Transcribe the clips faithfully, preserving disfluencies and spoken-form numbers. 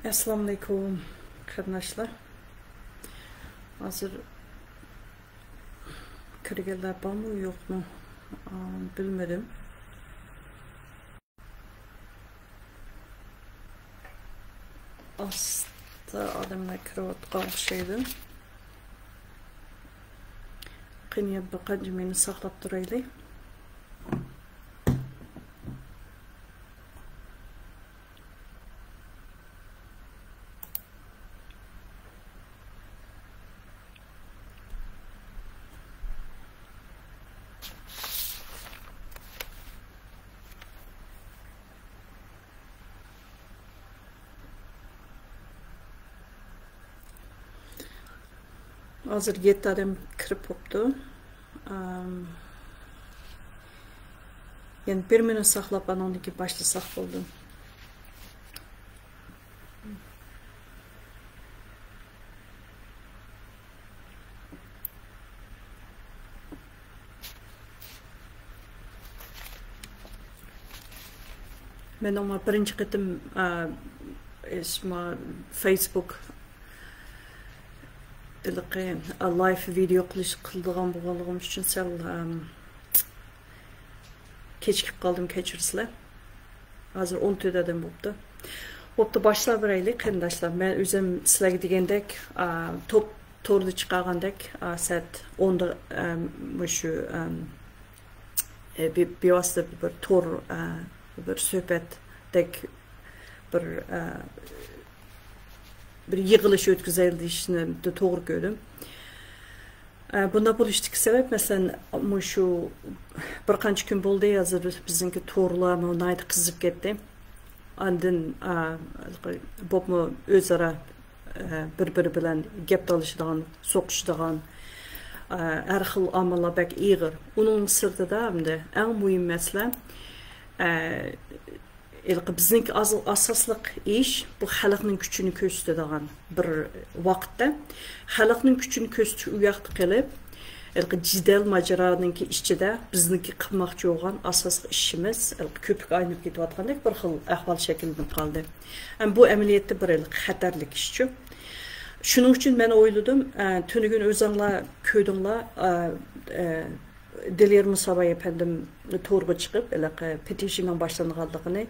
ئەسسالامۇئەلەيكۇم، قېرىنداشلار. ھازىر كىرگەنلەر بارمۇ، يوقمۇ، ئا، بىلمىدىم. ئاستا ئادەملەر كىرىۋاتقان ئوخشايدۇ. قېنى، بىر قانچە مىنۇت ساقلاپ تۇرايلى. ھازىر يەتتە ئادەم كىرىپ بوپتۇ. ئام، يەنە بىر مىنۇت ساقلاپ، ئانىڭدىن كېيىن باشلىساق بولىدۇ. مېنىڭ بىرىنچى قېتىم، ئا، ئىش، ما، فېيسبۇك ھېلىقى، ئا، لايف ۋىدېئو قىلىش، قىلىدىغان بولغانلىقىم ئۈچۈن سەل، ئام، كېچىكىپ قالدىم، كەچۈرسىلەر. ھازىر ئون تۆت ئادەم بوپتۇ. بوپتۇ، باشلاۋېرەيلى، قېرىنداشلار. مەن ئۆزۈم سىلەرگە دېگەندەك، ئا، توپ، توردا چىقارغاندەك، ئا، سائەت ئوندا، ئا، مۇشۇ، ئا، ئە، بى-، بىۋاسىتە بىر تور، ئە، بىر سۆھبەتتەك بىر، ئە، بىر يىغىلىش ئۆتكۈزەيلى دېيىشنى توغرا كۆردۈم. ئە، بۇنداق بولۇشتىكى سەۋەب، مەسىلەن، مۇشۇ بىر قانچە كۈن بولدى، ھازىر بىز-، بىزنىڭكى تورلارمۇ ناھايىتى قىزىپ كەتتى. ئاندىن، ئا، بولۇپمۇ ئۆزئارا، ئا، بىر-بىرى بىلەن گەپ تالىشىدىغان، سوقۇشىدىغان، ئا، ھەر خىل ئامىللار بەك ئېغىر. ئۇنىڭ سىرتىدا ئەمدى ئەڭ مۇھىم مەسىلە، ئا، ھېلىقى بىزنىڭكى ئاز-، ئاساسلىق ئىش، بۇ خەلقنىڭ كۈچىنى كۆرسىتىدىغان بىر ۋاقىتتا، خەلقنىڭ كۈچىنى كۆرسىتىش ئۇ ياقتا قېلىپ، ھېلىقى جېدەل ماجىرانىڭكى ئىچىدە بىزنىڭكى قىلماقچى بولغان ئاساسلىق ئىشىمىز ھېلىقى كۆپۈككە ئايلىنىپ كېتىۋاتقاندەك بىر خىل ئەھۋال شەكىللىنىپ قالدى. ھەم بۇ ئەمەلىيەتتە بىر ھېلىقى خەتەرلىك ئىشچۇ. شۇنىڭ ئۈچۈن مەن ئويلىدىم، ئە، تۈنۈگۈن ئۆزۈڭلار كۆردۈڭلار، ئە، ئە، دىليەر مۇساباي ئەپەندىم تورغا چىقىپ، ھېلىقى پېتىشننىڭ باشلانغانلىقىنى،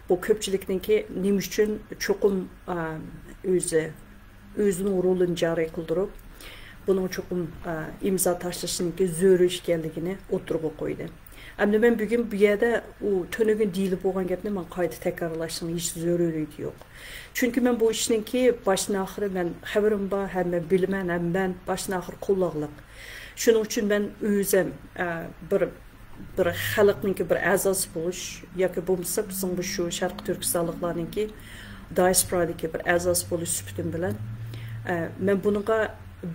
بۇ كۆپچىلىكنىڭكى نېمە ئۈچۈن چوقۇم، ئا، ئۆزى، ئۆزىنىڭ رولىنى جارى قىلدۇرۇپ، بۇنىڭ چوقۇم، ئا، ئىمزا تاشلىشىنىڭكى زۆرۈر ئىكەنلىكىنى ئوتتۇرىغا قويدى. ئەمدى مەن بۈگۈن بۇ يەردە ئۇ تۈنۈگۈن دېيىلىپ بولغان گەپنى ماڭا قايتا تەكرارلاشنىڭ ھېچ زۆرۈرىيىتى يوق. چۈنكى مەن بۇ ئىشنىڭكى باشتىن ئاخىرى مەن خەۋىرىم بار، ھەم مەن بىلىمەن، ھەم مەن باشتىن ئاخىرى قوللاغلىق. شۇنىڭ ئۈچۈن مەن ئۆزۈم، ئە، بىر، بىر خەلقنىڭكى بىر ئەزاسى بولۇش ياكى بولمىسا بىزنىڭ بۇ شۇ شەرقىي تۈركىستانلىقلارنىڭكى دىئاسپورادىكى بىر ئەزاسى بولۇش سۈپىتىم بىلەن، ئە، مەن بۇنىڭغا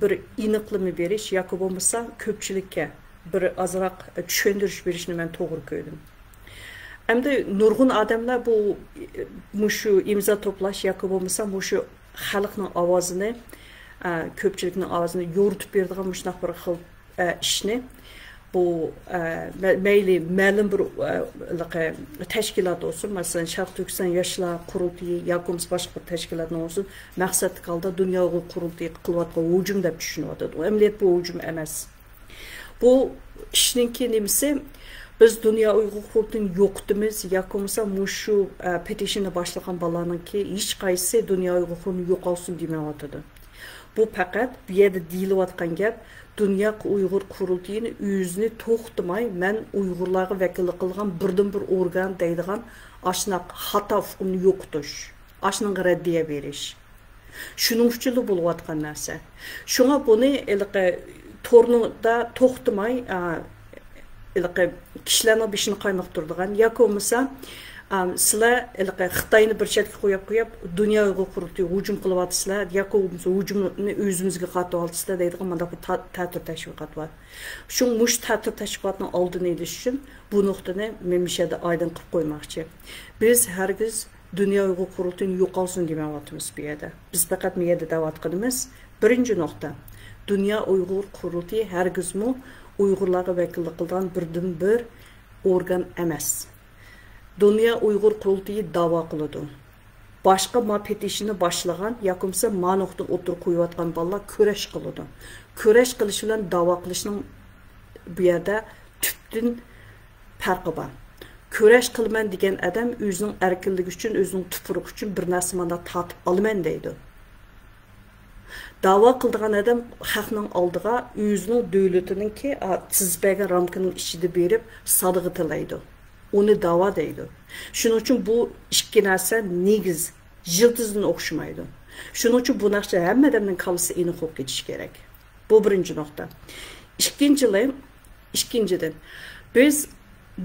بىر ئېنىقلىما بېرىش ياكى بولمىسا كۆپچىلىككە بىر ئازراق چۈشەندۈرۈش بېرىشنى مەن توغرا كۆردۈم. ئەمدى نۇرغۇن ئادەملەر بۇ، مۇشۇ ئىمزا توپلاش ياكى بولمىسا مۇشۇ خەلقنىڭ ئاۋازىنى، ئە، كۆپچىلىكنىڭ ئاۋازىنى يورۇتۇپ بېرىدىغان مۇشۇنداق بىر خىل، ئە، ئىشنى، بۇ، ئە، مە-، مەيلى مەلۇم بىر، ئە، ھېلىقى تەشكىلات بولسۇن، مەسىلەن، شەرقىي تۈركىستان ياشلار قۇرۇلتىيى ياكى بولمىسا باشقا بىر تەشكىلاتنىڭ بولسۇن، مەقسەتلىك ھالدا دۇنيا ئۇيغۇر قۇرۇلتىيىغا قىلىۋاتقان ھۇجۇم دەپ چۈشىنىۋاتىدۇ. ئەمەلىيەت بۇ ھۇجۇم ئەمەس. بۇ ئىشنىڭكى نېمىسى، بىز دۇنيا ئۇيغۇر قۇرۇلتىيىنى يوقىتىمىز ياكى بولمىسا مۇشۇ، ئە، پېتىشننى باشلىغان بالىلارنىڭكى ھېچقايسىسى دۇنيا ئۇيغۇر قۇرۇلتىيىنى يوقالسۇن دېمەيۋاتىدۇ. بۇ پەقەت بۇ يەردە دېيىلىۋاتقان گەپ، دۇنيا ئۇيغۇر قۇرۇلتىيىنى ئۆزىنى توختىماي، مەن ئۇيغۇرلارغا ۋەكىللىك قىلىدىغان بىردىنبىر ئورگان دەيدىغان ئاشۇنداق خاتا ئۇقۇمنى يوقىتىش، ئاشۇنىڭغا رەددىيە بېرىش. شۇنىڭ ئۈچۈنلا بولۇۋاتقان نەرسە. شۇڭا بۇنى ھېلىقى تورنىدا توختىماي، ئا، ھېلىقى كىشىلەرنىڭ بېشىنى قايمۇقتۇرىدىغان ياكى بولمىسا، ئا، سىلەر ھېلىقى خىتاينى بىر چەتكە قويۇپ قويۇپ، دۇنيا ئۇيغۇر قۇرۇلتىيىغا ھۇجۇم قىلىۋاتىسىلەر ياكى بولمىسا ھۇجۇمنى ئۆزىمىزگە قارىتىۋالىسىلەر دەيدىغان مۇنداق بىر تا-، تەتۈر تەشۋىقات بار. شۇڭا مۇشۇ تەتۈر تەشۋىقاتنىڭ ئالدىنى ئېلىش ئۈچۈن بۇ نۇقتىنى مەن مۇشۇ يەردە ئايدىڭ قىلىپ قويماقچى. بىز ھەرگىز دۇنيا ئۇيغۇر قۇرۇلتىيىنى يوقالسۇن دېمەيۋاتىمىز بۇ يەردە. بىز پەقەت بۇ يەردە دەۋاتقىنىمىز، بىرىنچى نۇقتا، دۇنيا ئۇيغۇر قۇرۇلتىيى ھەرگىزمۇ ئۇيغۇرلارغا ۋەكىللىك قىلىدىغان بىردىنبىر ئورگان ئەمەس. دۇنيا ئۇيغۇر قۇرۇلتىيى داۋا قىلىدۇ. باشقا ما پېتىشنى باشلىغان ياكى بولمىسا ما نۇقتىنى ئوتتۇرىغا قويۇۋاتقان بالىلار كۈرەش قىلىدۇ. كۈرەش قىلىش بىلەن داۋا قىلىشنىڭ بۇ يەردە تۈپتىن پەرقى بار. كۈرەش قىلىمەن دېگەن ئادەم ئۆزىنىڭ ئەركىنلىكى ئۈچۈن، ئۆزىنىڭ تۇپرىقى ئۈچۈن بىر نەرسە مانا تارتىپ ئالىمەن دەيدۇ. داۋا قىلىدىغان ئادەم خەقنىڭ ئالدىغا ئۆزىنىڭ دۆلىتىنىڭكى، ئا، تىزىپ بەرگەن رامكىنىڭ ئىچىدە بېرىپ سادىقە تىلەيدۇ. ئۇنى داۋا دەيدۇ. شۇنىڭ ئۈچۈن بۇ ئىككى نەرسە نېگىز، يىلتىزدىن ئوخشىمايدۇ. شۇنىڭ ئۈچۈن بۇ نەرسە ھەممە ئادەمنىڭ كاللىسى ئېنىق بولۇپ كېتىشى كېرەك. بۇ بىرىنچى نۇقتا. ئىككىنچىلى، ئىككىنچىدىن، بىز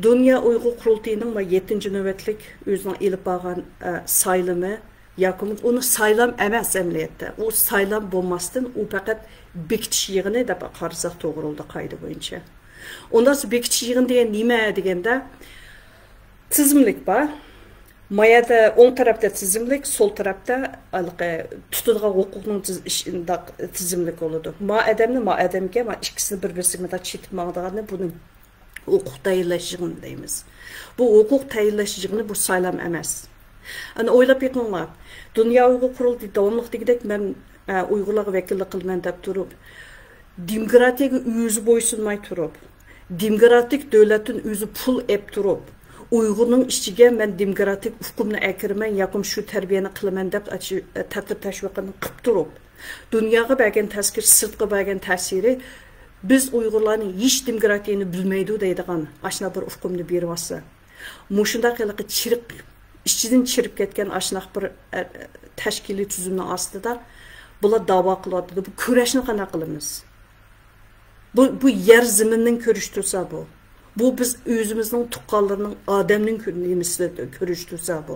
دۇنيا ئۇيغۇر قۇرۇلتىيىنىڭ يەتتىنچى نۆۋەتلىك ئۆزىنىڭ ئېلىپ بارغان، ئە، سايلىمى، ياكى ئۇنى سايلام ئەمەس ئەمەلىيەتتە. ئۇ سايلام بولماستىن، ئۇ پەقەت بېكىتىش يىغىنى دەپ قارىساق توغرا بولىدۇ قائىدە بويىچە. ئۇنداق بېكىتىش يىغىنى دېگەن نېمە دېگەندە، تىزىملىك بار. ما يەردە ئوڭ تەرەپتە تىزىملىك، سول تەرەپتە ھېلىقى تۇتىدىغان ھوقۇقنىڭ تىز-، ئىش-، ئۇنداق تىزىملىك بولىدۇ. ما ئادەمنى ما ئادەمگە، ما ئىككىسىنى بىر-بىرسىگە مۇنداق چېتىپ ماڭىدىغاننى بۇنى ھوقۇق تەيىنلەش يىغىنى دەيمىز. بۇ ھوقۇق تەيىنلەش يىغىنى، بۇ سايلام ئەمەس. ئەنە ئويلاپ بېقىڭلار. دۇنيا ئۇيغۇر قۇرۇلتىيى داۋاملىق دېگۈدەك مەن، ئە، ئۇيغۇرلارغا ۋەكىللىك قىلىمەن دەپ تۇرۇپ، دېموكراتىيەگە ئۆزى بويسۇنماي تۇرۇپ، دېموكراتىك دۆلەتتىن ئۆزى پۇل ئېپ تۇرۇپ، ئۇيغۇرنىڭ ئىچىگە مەن دېموكراتىك ئۇقۇمنى ئەكىرىمەن، ياكى شۇ تەربىيەنى قىلىمەن دەپ ئاشۇ، ئە، تەتۈر تەشۋىقاتنى قىپ تۇرۇپ، دۇنياغا بەرگەن تەسكىر، سىرتقا بەرگەن تەسىرى، بىز ئۇيغۇرلارنى ھېچ دېموكراتىيەنى بىلمەيدۇ دەيدىغان ئاشۇنداق بىر ئۇقۇمنى بېرىۋاتسا، مۇشۇنداق ھېلىقى چىرىق، ئىچىدىن چىرىپ كەتكەن ئاشۇنداق بىر، ئە، تەشكىلىي تۈزۈمنىڭ ئاستىدا بۇلار داۋا قىلىۋاتىدۇ. بۇ كۈرەشنى قانداق قىلىمىز؟ بۇ، بۇ يەر زېمىننىڭ كۈرىشى تۇرسا بۇ. بۇ بىز ئۆزىمىزنىڭ تۇغقانلىرىنىڭ، ئادەمنىڭ كۈ-، نېمىسىدە كۈرىشى تۇرسا بۇ.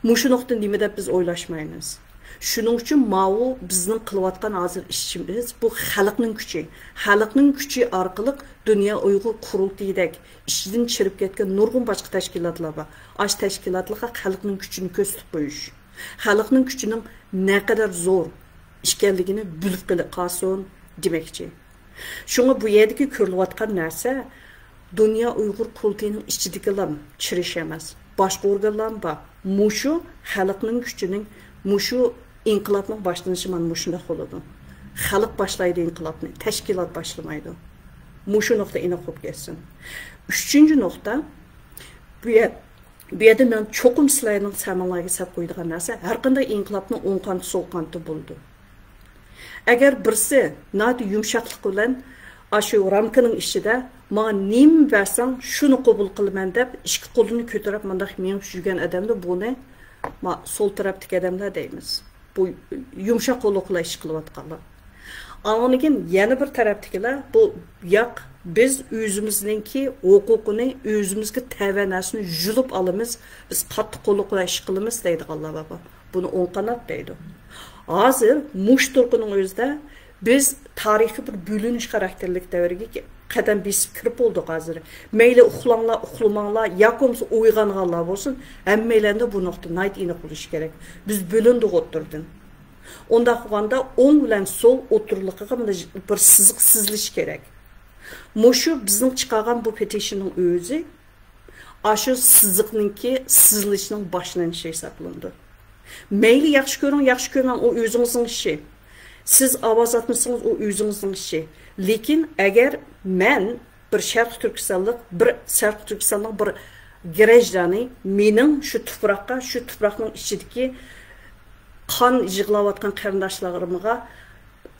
مۇشۇ نۇقتا نېمە دەپ بىز ئويلاشمايمىز؟ شۇنىڭ ئۈچۈن ماۋۇ بىزنىڭ قىلىۋاتقان ھازىر ئىشىمىز، بۇ خەلقنىڭ كۈچى. خەلقنىڭ كۈچى ئارقىلىق دۇنيا ئۇيغۇر قۇرۇلتىيىدەك ئىچىدىن چىرىپ كەتكەن نۇرغۇن باشقا تەشكىلاتلار بار. ئاش تەشكىلاتلارغا خەلقنىڭ كۈچىنى كۆرسىتىپ قويۇش. خەلقنىڭ كۈچىنىڭ نەقەدەر زور ئىكەنلىكىنى بىلىپ قېلىپ قالسۇن دېمەكچى. شۇڭا بۇ يەردىكى كۆرۈلۈۋاتقان نەرسە دۇنيا ئۇيغۇر قۇرۇلتىيىنىڭ ئىچىدىكىلا چىرىش ئەمەس، باشقا ئورگانلارمۇ بار. مۇشۇ خەلقنىڭ كۈچىنىڭ، مۇشۇ ئىنقىلابنىڭ باشلىنىشى مانا مۇشۇنداق بولىدۇ. خەلق باشلايدۇ ئىنقىلابنى، تەشكىلات باشلىمايدۇ. مۇشۇ نۇقتا ئېنىق بولۇپ كەتسۇن. ئۈچىنچى نۇقتا، بۇ يەر، بۇ يەردە مەن چوقۇم سىلەرنىڭ سەمىڭلارغا سەپ قويىدىغان نەرسە، ھەر قانداق ئىنقىلابنىڭ ئوڭ قانىتى، سول قانىتى بولىدۇ. ئەگەر بىرسى ناھايىتى يۇمشاقلىق بىلەن ئاشۇ رامكىنىڭ ئىچىدە ماڭا نېمە بەرسەڭ شۇنى قوبۇل قىلىمەن دەپ ئىككى قولىنى كۆتۈرۈپ مۇنداق مېڭىپ يۈرگەن ئادەمنى بۇنى ما سول تەرەپتىكى ئادەملەر دەيمىز. بۇ يۇمشاق قوللۇق بىلەن ئىش قىلىۋاتقانلار. ئاندىن كېيىن يەنە بىر تەرەپتىكىلەر بۇ ياق، بىز ئۆزىمىزنىڭكى ھوقۇقىنى، ئۆزىمىزگە تەۋە نەرسىنى يۇلۇپ ئالىمىز، بىز قاتتىق قوللۇق بىلەن ئىش قىلىمىز دەيدىغانلار بار. بۇنى ئوڭ قانات دەيدۇ. ھازىر مۇشۇ تۇرقىنىڭ ئۆزىدە بىز تارىخىي بىر بۆلۈنۈش خاراكتېرلىك دەۋرگە قەدەم بېسىپ كىرىپ بولدۇق ھازىر. مەيلى ئۇخلاڭلار، ئۇخلىماڭلار، ياكى بولمىسا ئويغانغانلار بولسۇن، ھەممەيلەندە بۇ نۇقتا ناھايىتى ئېنىق بولۇشى كېرەك. بىز بۆلۈندۇق ئوتتۇرىدىن. ئۇنداق بولغاندا ئوڭ بىلەن سول ئوتتۇرىلىقىغا مانا بىر سىزىق سىزىلىشى كېرەك. مۇشۇ بىزنىڭ چىقارغان بۇ پېتىشننىڭ ئۆزى ئاشۇ سىزىقنىڭكى سىزىلىشنىڭ باشلىنىشى ھېسابلىنىدۇ. مەيلى ياخشى كۆرۈڭ، ياخشى كۆرمەڭ، ئۇ ئۆزىڭىزنىڭ ئىشى. سىز ئاۋاز ئاتمىسىڭىز، ئۇ ئۆزىڭىزنىڭ ئىشى. لېكىن ئەگەر مەن بىر شەرقىي تۈركىستانلىق، بىر شەرقىي تۈركىستاننىڭ بىر گرەجدانى، مېنىڭ شۇ تۇپراققا، شۇ تۇپراقنىڭ ئىچىدىكى قان يىغلاۋاتقان قېرىنداشلىرىمغا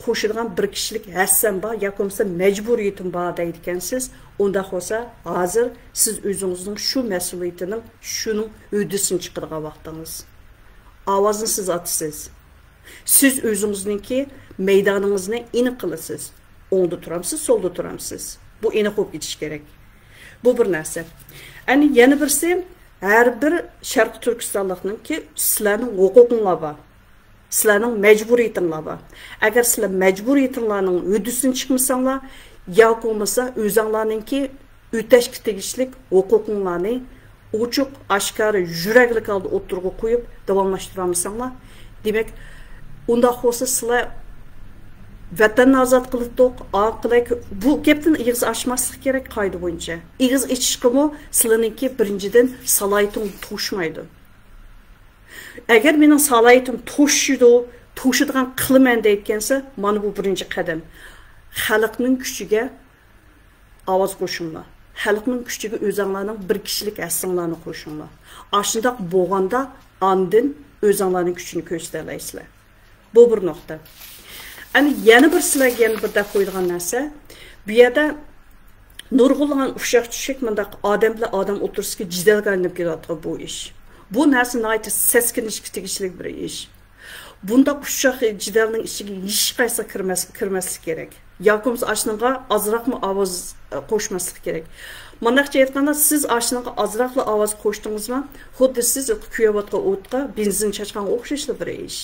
قوشىدىغان بىر كىشىلىك ھەسسەم بار ياكى بولمىسا مەجبۇرىيىتىم بار دەيدىكەنسىز، ئۇنداق بولسا ھازىر سىز ئۆزىڭىزنىڭ شۇ مەسئۇلىيىتىنىڭ، شۇنىڭ ھۆددىسىنى چىقىدىغان ۋاقتىڭىز. ئاۋازنى سىز ئاتىسىز. سىز ئۆزىڭىزنىڭكى مەيدانىڭىزنى ئېنىق قىلىسىز. ئوڭدا تۇرامسىز، سولدا تۇرامسىز. بۇ ئېنىق بولۇپ كېتىشى كېرەك. بۇ بىر نەرسە. ئەنە يەنە بىرسى، ھەر بىر شەرقىي تۈركىستانلىقنىڭكى سىلەرنىڭ ھوقۇقۇڭلار بار. سىلەرنىڭ مەجبۇرىيىتىڭلار بار. ئەگەر سىلەر مەجبۇرىيىتىڭلارنىڭ ھۆددىسىدىن چىقمىساڭلار، ياكى بولمىسا ئۆزەڭلارنىڭكى ئۆتەشكە تېگىشلىك ھوقۇقۇڭلارنى ئوچۇق، ئاشكارا، يۈرەكلىك ھالدا ئوتتۇرىغا قويۇپ داۋاملاشتۇرالمىساڭلار، دېمەك، ئۇنداق بولسا سىلەر ۋەتەننى ئازاد قىلدۇق، ئا قىلەك، بۇ گەپتىن ئېغىز ئاچماسلىق كېرەك قائىدە بويىچە. ئېغىز ئېچىشقىمۇ سىلەرنىڭكى بىرىنچىدىن سالاھىيىتىڭ توشمايدۇ. ئەگەر مېنىڭ سالاھىيىتىم توشىدۇ، توشىدىغان قىلىمەن دەيدىكەنسە، مانا بۇ بىرىنچى قەدەم. خەلقنىڭ كۈچىگە ئاۋاز قوشۇڭلار. خەلقنىڭ كۈچىگە ئۆزەڭلارنىڭ بىر كىشىلىك ھەسسىڭلارنى قوشۇڭلار. ئاشۇنداق بولغاندا ئاندىن ئۆزەڭلارنىڭ كۈچىنى كۆرسىتەلەيسىلەر. بۇ بىر نۇقتا. ئەنە يەنە بىر سىلەرگە يەنە بىر دەپ قويىدىغان نەرسە، بۇ يەردە نۇرغۇنلىغان ئۇششاق چۈشەك مۇنداق ئادەم بىلەن ئادەم ئوتتۇرىسىدىكى جېدەلگە ئايلىنىپ كېلىۋاتىدۇ بۇ ئىش. بۇ نەرسە ناھايىتى سەسكىنىشكە تېگىشلىك بىر ئىش. بۇنداق ئۇششاق جېدەلنىڭ ئىچىگە ھېچقايسى كىرمەس-، كىرمەسلىك كېرەك. ياكى بولمىسا ئاشۇنىڭغا ئازراقمۇ ئاۋاز، ئە، قوشماسلىق كېرەك. مانداقچە ئېيتقاندا، سىز ئاشۇنىڭغا ئازراقلا ئاۋاز قوشتىڭىزمۇ، خۇددى سىز كۆيۈۋاتقان ئوتقا بېنزىن چاچقانغا ئوخشاشلا بىر ئىش.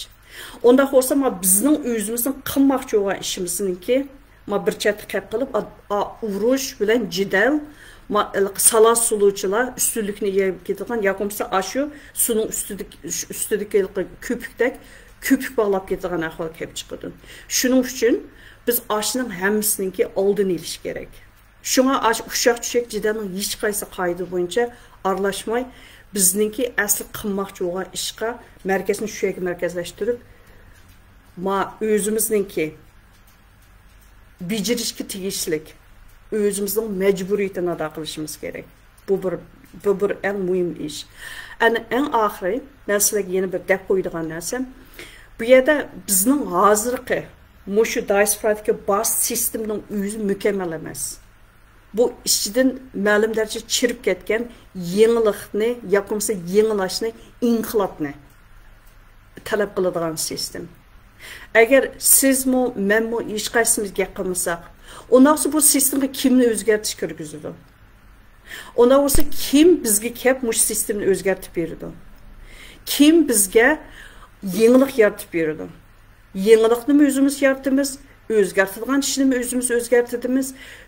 ئۇنداق بولسا، ما بىزنىڭ ئۆزىمىزنىڭ قىلماقچى بولغان ئىشىمىزنىڭكى، ما بىر چەتكە قېلىپ قېلىپ، ئا-، ئا-، ئۇرۇش بىلەن جېدەل، ما، ھېلىقى سالا سۇلۇچىلار ئۈستۈنلۈكنى ئىگىلەپ كېتىدىغان، ياكى بولمىسا ئاشۇ سۇنىڭ ئۈستىدىكى، ئۈستىدىكى ھېلىقى كۆپۈكتەك كۆپۈك باغلاپ كېتىدىغان ئەھۋال كېلىپ چىقىدۇ. شۇنىڭ ئۈچۈن بىز ئاشۇنىڭ ھەممىسىنىڭكى ئالدىنى ئېلىش كېرەك. شۇڭا ئاشۇ ئۇششاق چۈشەك جېدەلنىڭ ھېچقايسى قائىدە بويىچە ئارىلاشماي، بىزنىڭكى ئەسلى قىلماقچى بولغان ئىشقا مەركەزنى شۇ يەرگە مەركەزلەشتۈرۈپ، ما ئۆزىمىزنىڭكى بېجىرىشكە تېگىشلىك ئۆزىمىزنىڭ مەجبۇرىيىتىنى ئادا قىلىشىمىز كېرەك. بۇ بىر، بۇ بىر ئەڭ مۇھىم ئىش. ئەنە ئەڭ ئاخىرى مەن سىلەرگە يەنە بىر دەپ قويىدىغان نەرسەم، بۇ يەردە بىزنىڭ ھازىرقى مۇشۇ دايسپورادىكى بار سىستېمىنىڭ ئۆزى مۇكەممەل ئەمەس. بۇ ئىچىدىن مەلۇم دەرىجىدە چىرىپ كەتكەن يېڭىلىقنى ياكى بولمىسا يېڭىلاشنى، ئىنقىلابنى تەلەپ قىلىدىغان سىستېم. ئەگەر سىزمۇ، مەنمۇ ھېچقايسىمىز گەپ قىلمىساق، ئۇنداق بولسا بۇ سىستېمغا كىمنى ئۆزگەرتىش كىرگۈزىدۇ؟ ئۇنداق بولسا كىم بىزگە كەپ مۇشۇ سىستېمنى ئۆزگەرتىپ بېرىدۇ؟ كىم بىزگە يېڭىلىق يارىتىپ بېرىدۇ؟ يېڭىلىقنىمۇ ئۆزىمىز يارىتىمىز، ئۆزگەرتىدىغان ئىشنىمۇ ئۆزىمىز ئۆزگەرتىدىمىز.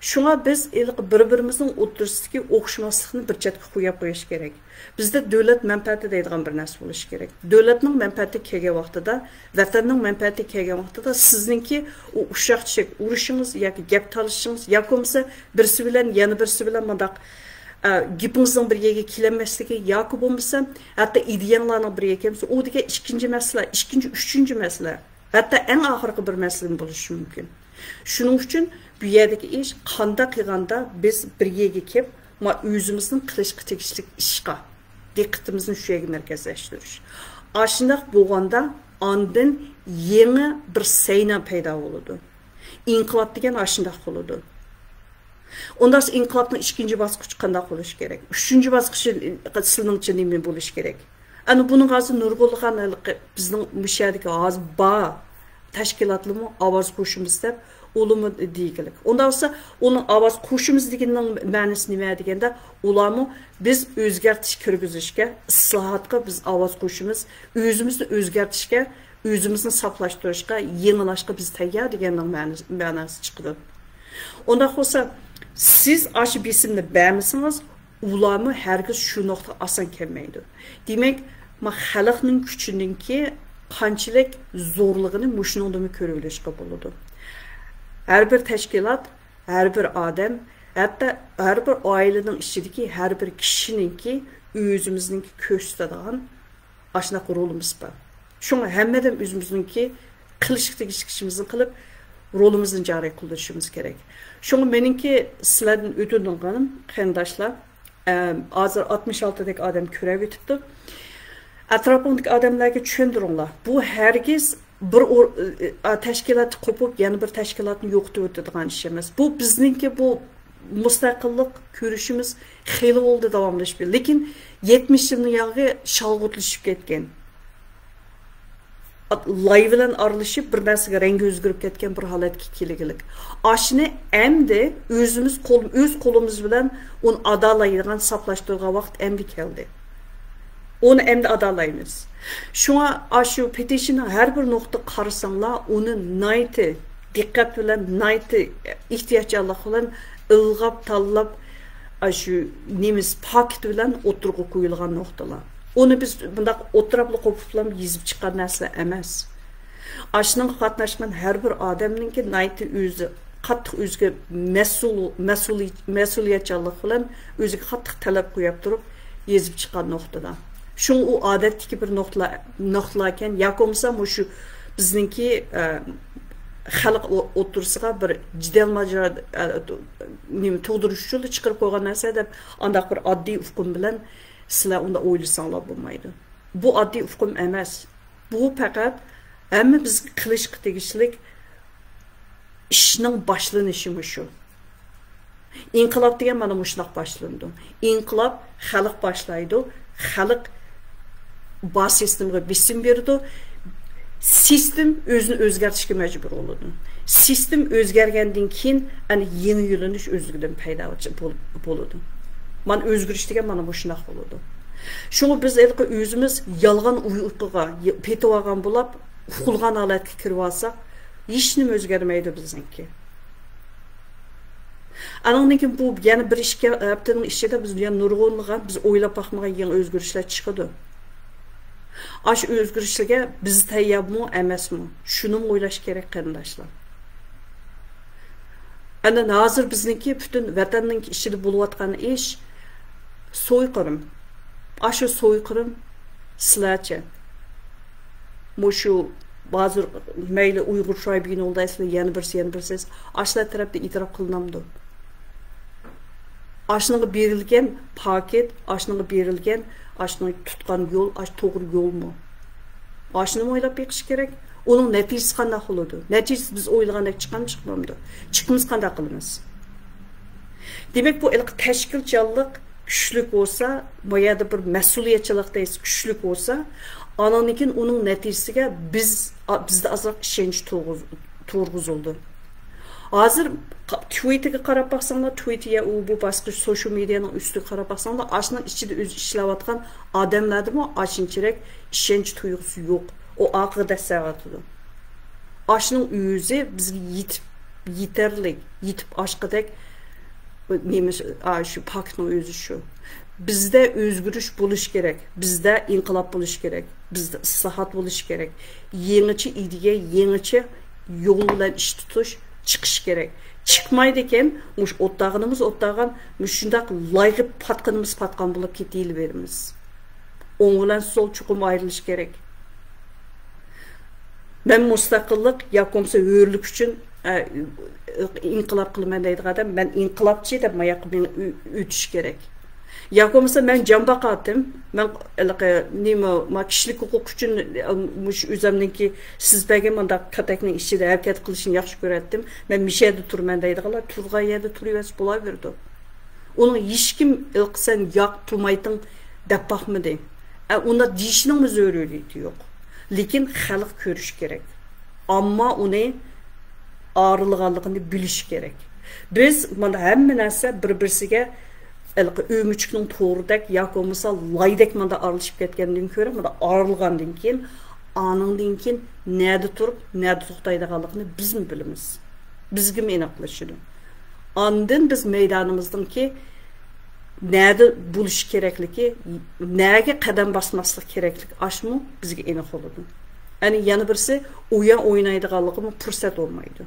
شۇڭا بىز ھېلىقى بىر-بىرىمىزنىڭ ئوتتۇرىسىدىكى ئوخشىماسلىقنى بىر چەتكە قويۇپ قويۇش كېرەك. بىزدە دۆلەت مەنپەئەتى دەيدىغان بىر نەرسە بولۇشى كېرەك. دۆلەتنىڭ مەنپەئەتى كەلگەن ۋاقتىدا، ۋەتەننىڭ مەنپەئەتى كەلگەن ۋاقتىدا سىزنىڭكى ئۇ ئۇششاق چۈشەك ئۇرۇشىڭىز ياكى گەپ تالىشىشىڭىز ياكى بولمىسا بىرسى بىلەن يەنە بىرسى بىلەن مۇنداق، ئە، گېپىڭىزنىڭ بىر يەرگە كېلەلمەسلىكى ياكى بولمىسا ھەتتا ئىدىيەڭلارنىڭ بىر يەرگە كەلمىسە، ئۇ دېگەن ئىككىنچى مەسىلە، ئىككىنچى، ئۈچىنچى مەسىلە، ھەتتا ئەڭ ئاخىرقى بىر مەسىلىمۇ بولۇشى مۇمكىن. شۇنىڭ ئۈچۈن بۇ يەردىكى ئىش قانداق قىلغاندا بىز بىر يەرگە كېلىپ، ما ئۆزىمىزنىڭ قىلىشقا تېگىشلىك ئىشقا دىققىتىمىزنى شۇ يەرگە مەركەزلەشتۈرۈش. ئاشۇنداق بولغاندا ئاندىن يېڭى بىر سەينا پەيدا بولىدۇ. ئىنقىلاب دېگەن ئاشۇنداق بولىدۇ. ئۇنداق ئىنقىلابنىڭ ئىككىنچى باسقۇچى قانداق بولۇشى كېرەك؟ ئۈچىنچى باسقۇچى سىلىڭچە نېمە بولۇشى كېرەك؟ ئەنە بۇنىڭغا ھازىر نۇرغۇنلىغان ھېلىقى بىزنىڭ مۇشۇ يەردىكى ھازىر بار تەشكىلاتلىرىمۇ ئاۋاز قوشىمىز دەپ، ئۇلىمۇ دېگىلىك. ئۇنداق بولسا، ئۇنىڭ ئاۋاز قوشىمىز دېگىنىنىڭ مەنىسى نېمە دېگەندە، ئۇلارمۇ بىز ئۆزگەرتىش كىرگۈزۈشكە، ئىسلاھاتقا بىز ئاۋاز قوشىمىز، ئۆزىمىزنى ئۆزگەرتىشكە، ئۆزىمىزنى ساپلاشتۇرۇشقا، يېڭىلاشقا بىز تەييار دېگەننىڭ مەنىسى، مەناسى چىقىدۇ. ئۇنداق بولسا، سىز ئاشۇ بېسىمنى بەرمىسىڭىز، ئۇلارمۇ ھەرگىز شۇ نۇقتىغا ئاسان كەلمەيدۇ. دېمەك، ما خەلقنىڭ كۈچىنىڭكى قانچىلىك زورلۇقىنى مۇشۇنىڭدىنمۇ كۆرۈۋېلىشقا بولىدۇ. ھەر بىر تەشكىلات، ھەر بىر ئادەم، ھەتتا ھەر بىر ئائىلىنىڭ ئىچىدىكى ھەر بىر كىشىنىڭكى ئۆزىمىزنىڭكى كۆرسىتىدىغان ئاشۇنداق رولىمىز بار. شۇڭا ھەممىدىن ئۆزىمىزنىڭكى قىلىشقا تېگىشلىك ئىشىمىزنى قىلىپ، رولىمىزنى جارى قىلدۇرۇشىمىز كېرەك. شۇڭا مېنىڭكى سىلەردىن ئۆتۈنىدىغىنىم، قېرىنداشلار، ئەم، ھازىر ئاتمىش ئالتىدەك ئادەم كۆرۈۋېتىپتۇ. ئەتراپىڭدىكى ئادەملەرگە چۈشەندۈرۈڭلار. بۇ ھەرگىز بىر ئور-، ئە، تەشكىلاتنى قوپۇپ، يەنە بىر تەشكىلاتنى يوقىتىۋېتىدىغان ئىش ئەمەس. بۇ بىزنىڭكى بۇ مۇستەقىللىق كۈرىشىمىز خېلى بولدى داۋاملىشىپ. لېكىن يەتمىش يىلنىڭ ياغى شالغۇتلىشىپ كەتكەن. لاي بىلەن ئارىلىشىپ، بىر نەرسىگە رەڭگى ئۆزگىرىپ كەتكەن بىر ھالەتكە كېلىگىلىك. ئاشۇنى ئەمدى ئۆزىمىز قول، ئۆز قولىمىز بىلەن ئۇنى ئادالايدىغان، ساپلاشتۇرىدىغان ۋاقىت ئەمدى كەلدى. ئۇنى ئەمدى ئادالايمىز. شۇڭا ئاشۇ پېتىشننىڭ ھەر بىر نۇقتىغا قارىساڭلار، ئۇنى ناھايىتى دىققەت بىلەن، ناھايىتى ئېھتىياتچانلىق بىلەن ئىلغاپ تاللاپ، ئاشۇ نېمىس پاكىت بىلەن ئوتتۇرىغا قويۇلغان نۇقتىلار. ئۇنى بىز بۇنداق ئوتتۇرا قوپۇپلا يېزىپ چىققان نەرسىلەر ئەمەس. ئاشۇنىڭغا قاتناشقان ھەر بىر ئادەمنىڭكى ناھايىتى ئۆزى قاتتىق ئۆزىگە مەسئۇل، مەسئۇلىي-، مەسئۇلىيەتچانلىق بىلەن ئۆزىگە قاتتىق تەلەپ قويۇپ تۇرۇپ يېزىپ چىققان نۇقتىدا. شۇڭا ئۇ ئادەتتىكى بىر نۇقتىلار، نۇقتىلاركەن، ياكى بولمىسا مۇشۇ بىزنىڭكى، ئە، خەلق ئو-، ئوتتۇرىسىغا بىر جېدەل ماجىرا، ئە، نېمە، تۇغدۇرۇش ئۈچۈن چىقىرىپ قويغان نەرسە دەپ، ئانداق بىر ئاددىي ئۇقۇم بىلەن سىلەر ئۇنداق ئويلىساڭلار بولمايدۇ. بۇ ئاددىي ئۇقۇم ئەمەس. بۇ پەقەت ھەممە بىز قىلىشقا تېگىشلىك ئىشنىڭ باشلىنىشى مۇشۇ. ئىنقىلاب دېگەن مانا مۇشۇنداق باشلىنىدۇ. ئىنقىلاب خەلق باشلايدۇ. خەلق بار سىستېمىغا بېسىم بېرىدۇ. سىستېم ئۆزىنى ئۆزگەرتىشكە مەجبۇر بولىدۇ. سىستېم ئۆزگەرگەندىن كېيىن، ئەنە يېڭى يۆنىلىش ئۆزلۈكىدىن پەيدا بول-، بولىدۇ. مانا ئۆزگىرىش دېگەن مانا مۇشۇنداق بولىدۇ. شۇڭا بىز ھېلىقى ئۆزىمىز يالغان ئۇيقۇغا پېتىۋالغان بولۇپ، ئۇخلىغان ھالەتكە كىرىۋالساق، ھېچنېمە ئۆزگەرمەيدۇ بىزنىڭكى. ئانىڭدىن كېيىن بۇ يەنە بىر ئىككى ھەپتىنىڭ ئىچىدە بىز يەنە نۇرغۇنلىغان، بىز ئويلاپ باقمىغان يېڭى ئۆزگىرىشلەر چىقىدۇ. ئاشۇ ئۆزگىرىشلەرگە بىز تەييارمۇ، ئەمەسمۇ؟ شۇنىمۇ ئويلاش كېرەك، قېرىنداشلار. ئەنە ھازىر بىزنىڭكى پۈتۈن ۋەتەننىڭ ئىچىدە بولۇۋاتقان ئىش سويقىرىم. ئاشۇ سويقىرىم سىلەرچە؟ مۇشۇ ھازىر مەيلى ئۇيغۇر ترايبۇنال دەيسىلەر، يەنە بىرسى، يەنە بىرسى، ئاشۇلار تەرەپتىن ئېتىراپ قىلىنامدۇ؟ ئاشۇنىڭغا بېرىلگەن پاكىت، ئاشۇنىڭغا بېرىلگەن، ئاشۇنىڭ تۇتقان يول، ئاشۇ توغرا يولمۇ؟ ئاشۇنىمۇ ئويلاپ بېقىش كېرەك. ئۇنىڭ نەتىجىسى قانداق بولىدۇ؟ نەتىجىسى بىز ئويلىغاندەك چىقامدۇ، چىقمامدۇ؟ چىقمىسا قانداق قىلىمىز؟ دېمەك، بۇ ھېلىقى تەشكىلچانلىق كۈچلۈك بولسا، بۇ يەردە بىر مەسئۇلىيەتچانلىق دەيسىز كۈچلۈك بولسا، ئانىڭدىن كېيىن ئۇنىڭ نەتىجىسىگە بىز، بىزدە ئازراق ئىشەنچ تۇرغۇز-، تۇرغۇزۇلدى. ھازىر قا-، تۋىتتېرگە قاراپ باقساڭلار، تۋىتتېر يا ئۇ بۇ باشقا سوشال مېدىيانىڭ ئۈستىگە قاراپ باقساڭلار، ئاشۇنىڭ ئىچىدە ئۆزى ئىشلەۋاتقان ئادەملەردىمۇ ئاشۇنچىلىك ئىشەنچ تۇيغۇسى يوق. ئۇ ئارقىغا دەسسەۋاتىدۇ. ئاشۇنىڭ ئۆزى بىزگە يېتىپ، يېتەرلىك، يېتىپ ئاشقۇدەك نېمە، ئا، شۇ پاكىتنىڭ ئۆزى شۇ. بىزدە ئۆزگىرىش بولۇش كېرەك، بىزدە ئىنقىلاب بولۇش كېرەك، بىزدە ئىسلاھات بولۇش كېرەك. يېڭىچە ئىدىيە، يېڭىچە يول بىلەن ئىش تۇتۇش چىقىش كېرەك. چىقمايدىكەن، مۇشۇ ئوتتاغىنىمىز ئوتتاغان، مۇشۇنداق لايغا پاتقىنىمىز پاتقان بولۇپ كېتىۋېرىمىز. ئوڭ بىلەن سول چوقۇم ئايرىلىش كېرەك. مەن مۇستەقىللىق ياكى بولمىسا ھۆرلۈك ئۈچۈن، ئە، ئىنقىلاب قىلىمەن دەيدىغان ئادەم، مەن ئىنقىلابچى دەپ ماياققا مېڭىپ ئۆ-، ئۆتۈش كېرەك. ياكى بولمىسا مەن جان باقاتتىم، مەن ھېلىقى نېمە، ما كىشىلىك ھوقۇق ئۈچۈن، ئە، مۇشۇ ئۆزەمنىڭكى سىز بەرگەن مۇنداق كاتەكنىڭ ئىچىدە ھەرىكەت قىلىشنى ياخشى كۆرەتتىم، مەن مۇشۇ يەردە تۇرىمەن دەيدىغانلار تۇرغان يەردە تۇرۇۋەرسە بولۇۋېرىدۇ. ئۇنىڭ ھېچكىم ھېلىقى سەن ياق تۇمايتىڭ دەپ باقمىدى. ئە، ئۇنداق دېيىشنىڭمۇ زۆرۈرىيىتى يوق. لېكىن خەلق كۆرۈش كېرەك. ئامما ئۇنى ئاغرىلغانلىقىنى بىلىشى كېرەك. بىز مانا ھەممە نەرسە بىر-بىرسىگە ھېلىقى ئۆمۈچۈكنىڭ تورىدەك ياكى بولمىسا لايدەك مانا ئارىلىشىپ كەتكەندىن كۆرە، مانا ئارىلغاندىن كېيىن، ئانىڭدىن كېيىن نەدە تۇرۇپ، نەدە توختايدىغانلىقىنى بىزمۇ بىلىمىز. بىزگىمۇ ئېنىقلىشىدۇ. ئاندىن بىز مەيدانىمىزنىڭكى نەدە بولۇشى كېرەكلىكى، نەگە قەدەم باسماسلىق كېرەكلىكى ئاشۇمۇ بىزگە ئېنىق بولىدۇ. ئەنە يەنە بىرسى، ئويۇن ئوينايدىغانلىقىمۇ پۇرسەت بولمايدۇ.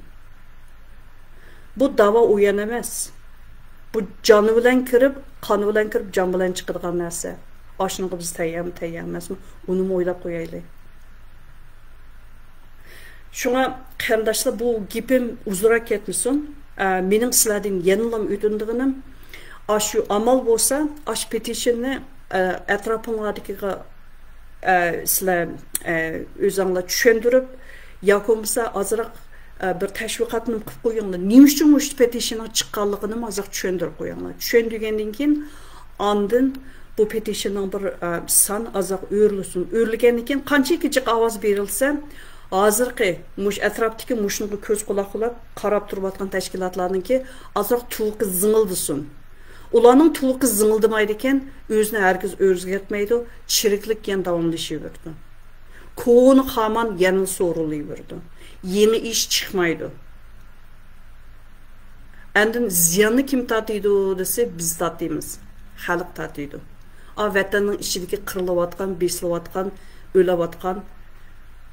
بۇ داۋا ئويۇن ئەمەس. بۇ جان بىلەن كىرىپ، قان بىلەن كىرىپ، جان بىلەن چىقىدىغان نەرسە. ئاشۇنىڭغا بىز تەييارمۇ، تەييار ئەمەسمۇ، ئۇنىمۇ ئويلاپ قويايلى. شۇڭا قېرىنداشلار، بۇ گېپىم ئۇزۇنراق كەتمىسۇن. ئە، مېنىڭ سىلەردىن يەنىلا ئۆتۈنىدىغىنىم، ئاشۇ ئامال بولسا، ئاشۇ پېتىشننى، ئە، ئەتراپىڭلاردىكىغا، ئە، سىلەر، ئە، ئۆزۈڭلار چۈشەندۈرۈپ، ياكى بولمىسا ئازراق، ئە، بىر تەشۋىقاتنى قىلىپ قويۇڭلار. نېمە ئۈچۈن مۇشۇ پېتىشننىڭ چىققانلىقىنىمۇ ئازراق چۈشەندۈرۈپ قويۇڭلار. چۈشەندۈرگەندىن كېيىن ئاندىن بۇ پېتىشننىڭ بىر، ئە، سان ئازراق ئۆرلىسۇن. ئۆرلىگەندىن كېيىن قانچىكى جىق ئاۋاز بېرىلسە، ھازىرقى مۇشۇ ئەتراپتىكى مۇشۇنىڭغا كۆز قۇلاق بولۇپ قاراپ تۇرۇۋاتقان تەشكىلاتلارنىڭكى ئازراق تۇۋىقى زىڭىلدىسۇن. ئۇلارنىڭ تۇۋىقى زىڭىلدىمايدىكەن، ئۆزىنى ھەرگىز ئۆزگەرتمەيدۇ، چىرىكلىك يەنە داۋاملىشىۋېرىدۇ. كونا قامان يەنىلا سورۇلۇۋېرىدۇ. يېڭى ئىش چىقمايدۇ. ئاندىن زىياننى كىم تارتىدۇ دېسە، بىز تارتىمىز. خەلق تارتىدۇ. ئا، ۋەتەننىڭ ئىچىدىكى قىرىلىۋاتقان، بېسىلىۋاتقان، ئۆلۈۋاتقان،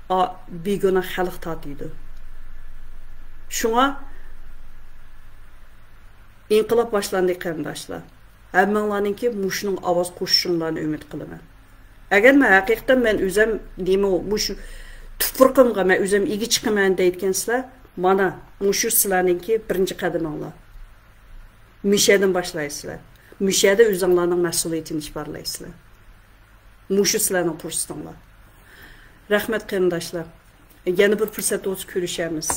ئا، بىگۇناھ خەلق تارتىدۇ. شۇڭا ئىنقىلاب باشلاندى، قېرىنداشلار. ھەممىڭلارنىڭكى مۇشۇنىڭغا ئاۋاز قوشۇشۇڭلارنى ئۈمىد قىلىمەن. ئەگەر مەن ھەقىقەتەن مەن ئۆزۈم دېمە مۇشۇ تۇپرىقىمغا مەن ئۆزۈم ئىگە چىقىمەن دەيدىكەنسىلەر، مانا مۇشۇ سىلەرنىڭكى بىرىنچى قەدىمىڭلار. مۇشەدىن باشلايسىلەر. مۇشەدە ئۆزۈڭلارنىڭ مەسئۇلىيىتىنى ئىپادىلەيسىلەر. مۇشۇ سىلەرنىڭ پۇرسىتىڭلار. رەھمەت قېرىنداشلار. يەنە بىر پۇرسەت بولسا كۆرۈشەرمىز.